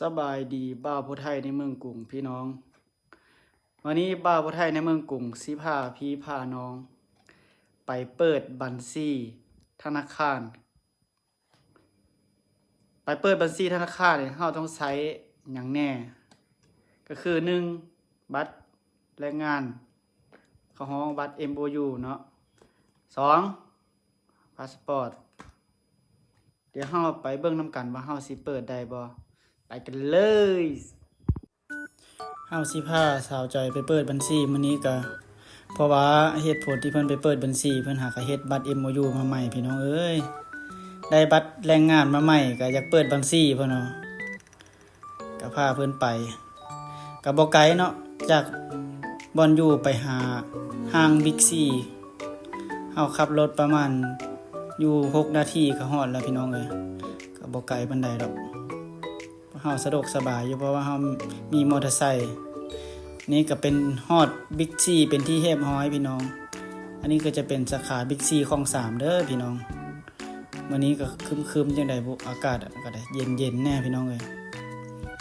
ສະບາຍດີ ບ່າວຜູ້ໄທໃນເມືອງກຸງພີ່ນ້ອງ. ມື້ນີ້ບ່າວຜູ້ໄທໃນເມືອງກຸງຊິພາພີ່ພານ້ອງໄປເປີດບັນຊີທະນາຄານ. ໄປເປີດບັນຊີທະນາຄານນີ້ ເຮົາຕ້ອງໃຊ້ຫຍັງແດ່? ກໍຄື ໜຶ່ງ ບັດແຮງງານ ເຂົາຮ້ອງບັດເອັມໂອຢູເນາະ, ສອງ ພາສປອດ. ດຽວເຮົາໄປເບິ່ງນຳກັນວ່າເຮົາຊິເປີດໄດ້ບໍ່. ໄປກັນເລີຍ. ເຮົາຊິພາສາວຈອຍໄປເປີດບັນຊີມື້ນີ້ກະ ເພາະວ່າເຫດຜົນທີ່ເພິ່ນໄປເປີດບັນຊີ ເພິ່ນຫາກະເຮັດບັດເອັມໂອຢູມາໃໝ່ພີ່ນ້ອງເອີຍ. ໄດ້ບັດແຮງງານມາໃໝ່ ກະຢາກເປີດບັນຊີເພິ່ນເນາະ. ກະພາເພິ່ນໄປ ກະບໍ່ໄກເນາະ ຈາກບ່ອນຢູ່ໄປຫາຫ້າງບິກຊີ ເຮົາຂັບລົດປະມານຢູ່ຫົກນາທີກະຮອດແລ້ວພີ່ນ້ອງເອີຍ. ກະບໍ່ໄກປານໃດດອກ ເຮົາສະດວກສະບາຍຢູ່ ເພາະວ່າເຮົາມີມໍເຕີໄຊ. ນີ້ກະເປັນຮອດບິກຊີເປັນທີ່ຮຽບຮ້ອຍພີ່ນ້ອງ. ອັນນີ້ກະຈະເປັນສາຂາບິກຊີຂອງສາມເດີພີ່ນ້ອງ. ມື້ນີ້ກໍຄຶມໆ ຈັ່ງໃດບຸ ອາກາດກໍໄດ້ເຢັນໆ ແດ່ພີ່ນ້ອງເອີຍ.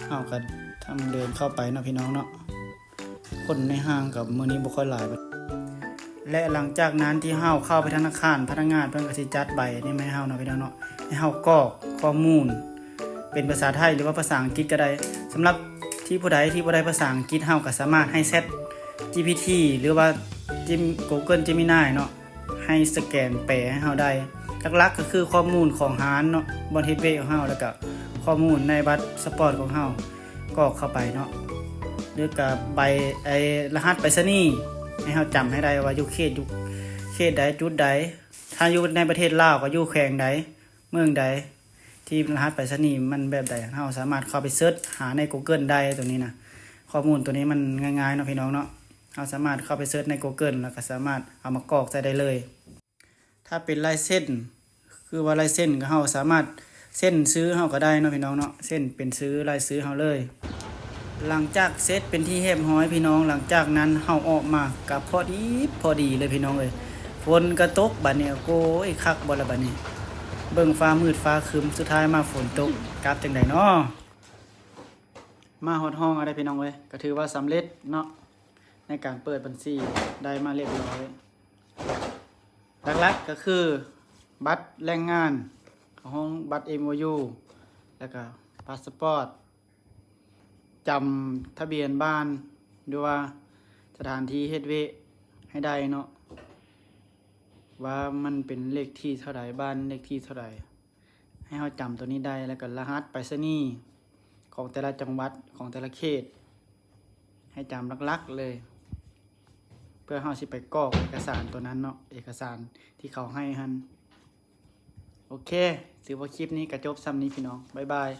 ເຮົາກໍທຳເດີນເຂົ້າໄປເນາະພີ່ນ້ອງເນາະ. ຄົນໃນຫ້າງກໍມື້ນີ້ບໍ່ຄ່ອຍຫຼາຍປານໃດ. ແລະ ຫຼັງຈາກນັ້ນທີ່ເຮົາເຂົ້າໄປທະນາຄານ ພະນັກງານເພິ່ນກໍຊິຈັດໃບນີ້ມາໃຫ້ເຮົາເນາະພີ່ນ້ອງເນາະ, ໃຫ້ເຮົາກອກຂໍ້ມູນເປັນພາສາໄທ ຫຼືວ່າພາສາອັງກິດກໍໄດ້. ສຳລັບທີ່ຜູ້ໃດທີ່ບໍ່ໄດ້ພາສາອັງກິດ ເຮົາກໍສາມາດໃຫ້ແຊັດຈີພີທີ ຫຼືວ່າຈີ ກູເກີນເຈມິນາຍເນາະ ໃຫ້ສະແກນແປໃຫ້ເຮົາໄດ້. ຫຼັກໆ ກໍຄືຂໍ້ມູນຂອງຮ້ານເນາະ ບ່ອນເຮັດວຽກຂອງເຮົາ ແລ້ວກໍຂໍ້ມູນໃນບັດສະປອດຂອງເຮົາ ກອກເຂົ້າໄປເນາະ ຫຼືກະໃບ ໄອ້ ລະຫັດໄປສະນີ ໃຫ້ເຮົາຈຳໃຫ້ໄດ້ວ່າຢູ່ເຂດ ຢູ່ເຂດໃດ ຈຸດໃດ. ຖ້າຢູ່ໃນປະເທດລາວກໍຢູ່ແຂວງໃດ ເມືອງໃດ ທີ່ລະຫັດໄປສະນີມັນແບບໃດ ເຮົາສາມາດເຂົ້າໄປເສີດຫາໃນກູເກີນໄດ້. ໂຕນີ້ນະ ຂໍ້ມູນໂຕນີ້ມັນງ່າຍໆ ເນາະພີ່ນ້ອງເນາະ. ເຮົາສາມາດເຂົ້າໄປເສີດໃນກູເກີນ ແລ້ວກໍສາມາດເອົາມາກອກໃສ່ໄດ້ເລີຍ. ຖ້າເປັນລາຍເຊັນ ຄືວ່າລາຍເຊັນ ກໍເຮົາສາມາດເຊັນຊື່ເຮົາກໍໄດ້ເນາະພີ່ນ້ອງເນາະ, ເຊັນເປັນຊື່ ລາຍຊື່ເຮົາເລີຍ. ຫຼັງຈາກເສັດເປັນທີ່ຮຽບຮ້ອຍພີ່ນ້ອງ, ຫຼັງຈາກນັ້ນເຮົາອອກມາກໍພໍດີພໍດີເລີຍພີ່ນ້ອງເອີຍ. ຝົນກໍຕົກບາດນີ້, ໂອ້ຍ ຄັກບໍ່ລະບາດນີ້. ເບິ່ງຟ້າມືດຟ້າຄຶມ, ສຸດທ້າຍມາຝົນຕົກ, ກັບຈັ່ງໃດເນາະ? ມາຮອດຫ້ອງແລ້ວເດ້ພີ່ນ້ອງເອີຍ, ກໍຖືວ່າສຳເລັດເນາະ ໃນການເປີດບັນຊີ ໄດ້ມາຮຽບຮ້ອຍ. ຫຼັກໆ ກໍຄືບັດແຮງງານ, ຂອງ ບັດເອັມໂອຢູ ແລ້ວກໍພາສປອດ, ຈຳທະບຽນບ້ານ ຫຼືວ່າສະຖານທີ່ເຮັດວຽກໃຫ້ໄດ້ເນາະ ວ່າມັນເປັນເລກທີເທົ່າໃດ, ບ້ານເລກທີເທົ່າໃດ. ໃຫ້ເຮົາຈຳໂຕນີ້ໄດ້ ແລ້ວກໍລະຫັດໄປສະນີຂອງແຕ່ລະຈັງຫວັດ, ຂອງແຕ່ລະເຂດ ໃຫ້ຈຳຫຼັກໆ ເລີຍ ເພື່ອເຮົາຊິໄປກອກເອກະສານໂຕນັ້ນເນາະ, ເອກະສານທີ່ເຂົາໃຫ້ຫັ້ນ. ໂອເຄ, ຖືວ່າຄລິບນີ້ກໍຈົບສ່ຳນີ້ພີ່ນ້ອງ, ບາຍບາຍ.